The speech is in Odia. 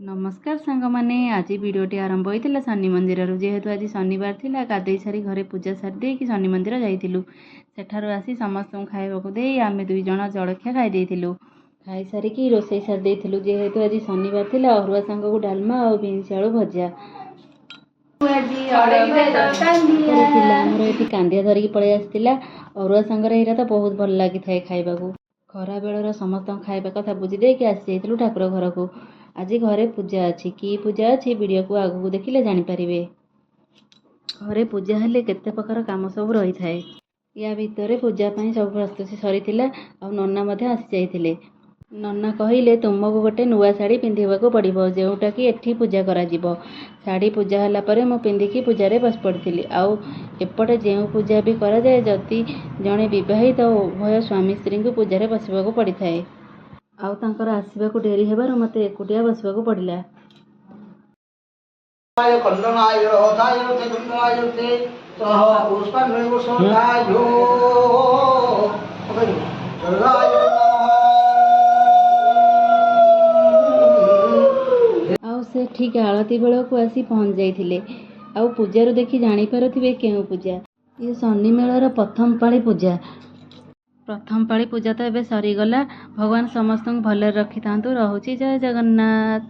ନମସ୍କାର ସାଙ୍ଗମାନେ, ଆଜି ଭିଡ଼ିଓଟି ଆରମ୍ଭ ହୋଇଥିଲା ଶନି ମନ୍ଦିରରୁ। ଯେହେତୁ ଆଜି ଶନିବାର ଥିଲା, ଗାଧେଇ ସାରି ଘରେ ପୂଜା ସାରି ଦେଇକି ଶନି ମନ୍ଦିର ଯାଇଥିଲୁ। ସେଠାରୁ ଆସି ସମସ୍ତଙ୍କୁ ଖାଇବାକୁ ଦେଇ ଆମେ ଦୁଇ ଜଣ ଜଳଖିଆ ଖାଇ ଦେଇଥିଲୁ। ଖାଇସାରିକି ରୋଷେଇ ସାରି ଦେଇଥିଲୁ। ଯେହେତୁ ଆଜି ଶନିବାର ଥିଲା, ଅରୁଆ ସାଙ୍ଗକୁ ଡାଲମା ଆଉ ବିନ୍ସ ଆଳୁ ଭଜା ଥିଲା। ଆମର ଏଠି କାନ୍ଦିଆ ଧରିକି ପଳେଇ ଆସିଥିଲା। ଅରୁଆ ସାଙ୍ଗରେ ଏଇଟା ତ ବହୁତ ଭଲ ଲାଗିଥାଏ ଖାଇବାକୁ। ଖରା ବେଳର ସମସ୍ତଙ୍କ ଖାଇବା କଥା ବୁଝି ଦେଇକି ଆସିଯାଇଥିଲୁ ଠାକୁର ଘରକୁ। ଆଜି ଘରେ ପୂଜା ଅଛି। କି ପୂଜା ଅଛି, ଭିଡ଼ିଓକୁ ଆଗକୁ ଦେଖିଲେ ଜାଣିପାରିବେ। ଘରେ ପୂଜା ହେଲେ କେତେ ପ୍ରକାର କାମ ସବୁ ରହିଥାଏ। ୟା ଭିତରେ ପୂଜା ପାଇଁ ସବୁ ପ୍ରସ୍ତୁତି ସରିଥିଲା ଆଉ ନନା ମଧ୍ୟ ଆସିଯାଇଥିଲେ। ନନା କହିଲେ, ତୁମକୁ ଗୋଟେ ନୂଆ ଶାଢ଼ୀ ପିନ୍ଧିବାକୁ ପଡ଼ିବ, ଯେଉଁଟାକି ଏଠି ପୂଜା କରାଯିବ। ଶାଢ଼ୀ ପୂଜା ହେଲା ପରେ ମୁଁ ପିନ୍ଧିକି ପୂଜାରେ ବସି ପଡ଼ିଥିଲି। ଆଉ ଏପଟେ ଯେଉଁ ପୂଜା ବି କରାଯାଏ, ଯଦି ଜଣେ ବିବାହିତ, ଉଭୟ ସ୍ୱାମୀ ସ୍ତ୍ରୀଙ୍କୁ ପୂଜାରେ ବସିବାକୁ ପଡ଼ିଥାଏ। ଆଉ ତାଙ୍କର ଆସିବାକୁ ଡେରି ହେବାରୁ ମୋତେ ଏକୁଟିଆ ବସିବାକୁ ପଡ଼ିଲା। ଖଣ୍ଡନାୟ ରଥାୟ ଖଣ୍ଡନାୟ ସହ ପୁଷ୍ପାୟ ଦୁର୍ଗାୟ। ଆଉ ସେ ଠିକ୍ ଆଳତି ବେଳକୁ ଆସି ପହଞ୍ଚି ଯାଇଥିଲେ। ଆଉ ପୂଜାରୁ ଦେଖି ଜାଣିପାରୁଥିବେ କେଉଁ ପୂଜା ଇଏ। ଶନି ମେଳାର ପ୍ରଥମ ପାଳି ପୂଜା। ପ୍ରଥମ ପାଳି ପୂଜା ତ ଏବେ ସରିଗଲା। ଭଗବାନ ସମସ୍ତଙ୍କୁ ଭଲରେ ରଖିଥାନ୍ତୁ। ରହୁଛି, ଜୟ ଜଗନ୍ନାଥ।